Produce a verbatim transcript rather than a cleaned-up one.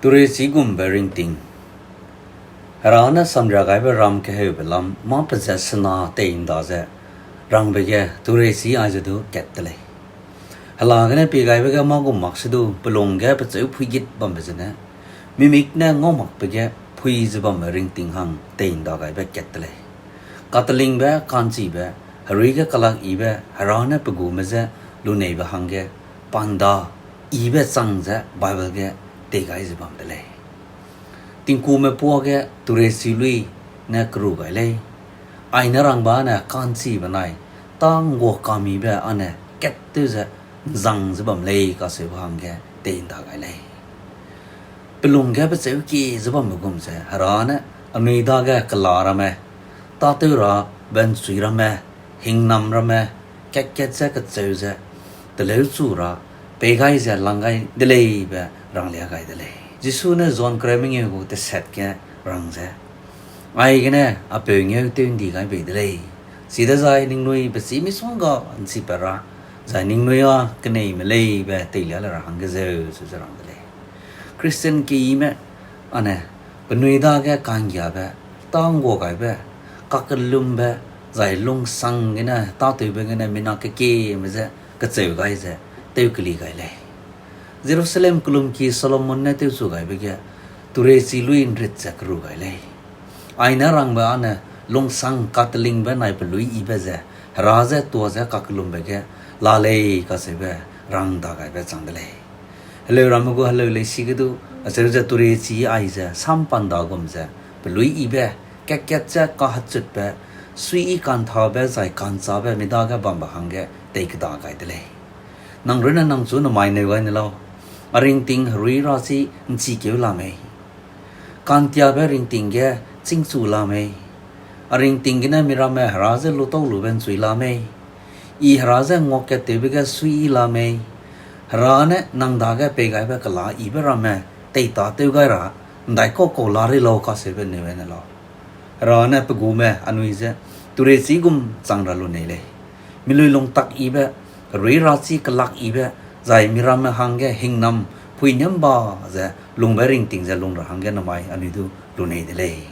Turechi gumbe ringting. Hera ne samria gaibe ram keheube lam mâ pezat sena tei ’nda ze rangbe ge turechi aize du kat de lei. Hela gene pie gaibe ge mâ gum mak se du pelung ge pecheu phuigit bambe zene, mimik ne ngau makbe ge phui ze bambe ringting hang tei ’nda gaibe kat de lei. Katelingbe, ka'nchibe, herui ge kelak yibe, Hera ne pe gume je luneibe hangge, pa ’nda yibe chang ze Bible ge tei gai ze bam de lei. Tingkume puage turechi lui ne keru gai lei. Aine rangbe âne ka'nchibe nai, tâ ’nggua kamibe âne kat tew ze ’nzang ze bam lei kacheube hangge tei ’nda gai lei. Pelung ge pecheu kie ze bambe gum ze Hera ne anui dage kela ramme, tâtew rabe ’nchui ramme, hingnam ramme, kat-kat ze kecheu ze teleuchu ra pei gai ze lang gai de lei be ranglia gai de lei. Jisu ne John kereu mengeu gu tesat ge rang ze, aigene a peu ngeu tew ’ndi gai bei de lei. Chidezai ningnui pechî misongga ’nchipat ra, zai ningnui â keneime lei be teilia le ra hangge zeu, ze rang de lei. Christian keyime âne penui dage ka'nggiabe, tâ ’nggua gaibe, kakellumbe, zai lungsang gene tâtewbe gene mina kekieme je kecheu gai ze tew keli gai lei. Jerusalem kelumki Solomon ne tewchu gaibe ge turechi lui ’nrit ze keru gai lei. Aine rangbe âne lungsang katelingbe nai peluî yibe ze Hera je tuâ ze kakellumbe ge la lei kacheube rang ’nda gaibe chang de lei. Heleu ramme gu heleu leisi ge du acheu ze turechi aize sampa ’nda gum ze peluî yibe, kat-kat ze kahechutbe, suiyi ka'nthabe zai ka'nchâbe mi dage bambe hangge tei keda gai de lei. Nang runne nang chu namai neu gai ne lau. A ringting herui rachi ’nchikeu la mei? Ka'ntiabe ringting ge chîngchu la mei? A ringting gene miramme Hera je lutau lube ’nchui la mei? I Hera je nguakattewbe ge suiyi la mei? Hera ne nang dage pei gaibe kela yibe ramme teitâtew gai ra ’ndaikau kau la rei lau kacheube neu ne lau. Hera ne pe gume anui je turechi gum chang ra lunei lei. Milui lungtak yibe, herui rachi kelak yibe, zai miramme hangge hingnam phuiniam ba ze lungbe ringting ze lung ra hangge namai anui du lunei de lei.